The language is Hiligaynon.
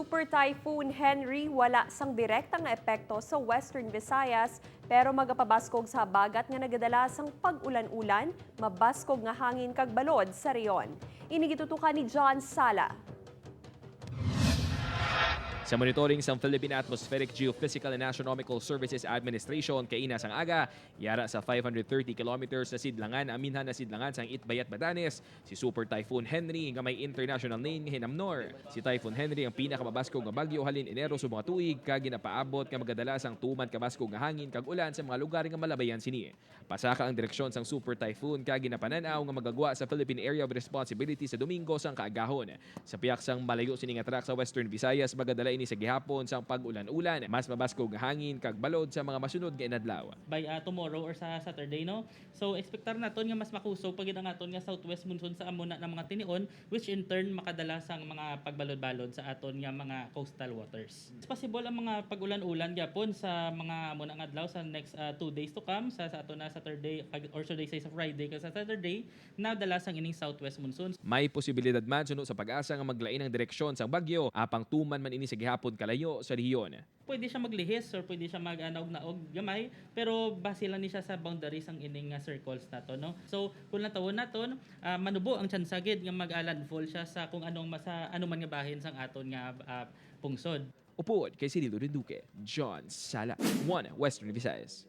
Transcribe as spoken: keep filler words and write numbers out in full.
Super Typhoon Henri wala sang direkta nga epekto sa Western Visayas, pero magapabaskog sa habagat nga nagadala sang pag-ulan-ulan, mabaskog nga hangin kag balod sa rehiyon. Ini gitutukan ni John Sala. Sa monitoring sang Philippine Atmospheric, Geophysical and Astronomical Services Administration kaina sang aga, yara sa five hundred thirty kilometers na sidlangan, aminhan na sidlangan sang Itbayat, Batanes, si Super Typhoon Henri nga may international name nga Hinamnor. Si Typhoon Henri ang pinakamabaskog nga bagyo halin Enero sa mga tuig, kag ginapaabot nga magadala sang tuman kabaskog nga hangin kag ulan sa mga lugar nga malabayan sini. Pasaka ang direksyon sang Super Typhoon kag ginapanan-aw nga magagwa sa Philippine Area of Responsibility sa Domingo sang kaagahon. Sa piyak sang malayo sini nga track sa Western Visayas, magadala ini sa gihapon sang pag-ulan-ulan, mas mabaskog nga hangin kag balod sa mga masunod nga inadlaw. By uh, tomorrow or sa Saturday, no? So, expectar naton nga mas makusog pa gid ang aton nga southwest monsoon sa amo na nga mga tinion, which in turn makadala sang mga pagbalod-balod sa aton nga mga coastal waters. It's possible ang mga pag-ulan-ulan gyapon sa mga amo na nga adlaw sa next uh, two days to come, sa, sa aton na Saturday kag or should I say sa Friday kag sa Saturday, nadala sang ining southwest monsoon. May posibilidad man suno sa PAGASA nga maglain ang direksyon sang bagyo, apang tuman man ini sa gihapon kalayo sa rehiyon. Pwede siya maglihis or pwede siya mag-anaog-naog gamay, pero base lang ni siya sa boundary sang ining nga circles nato, no? So, kung lantawon naton, ah, manubo ang tsansa gid nga mag-landfall siya sa kung anong masa ano man nga bahin sang aton nga ah, pungsod. Upod kay Cirilo Rinduque, John Sala, One Western Visayas.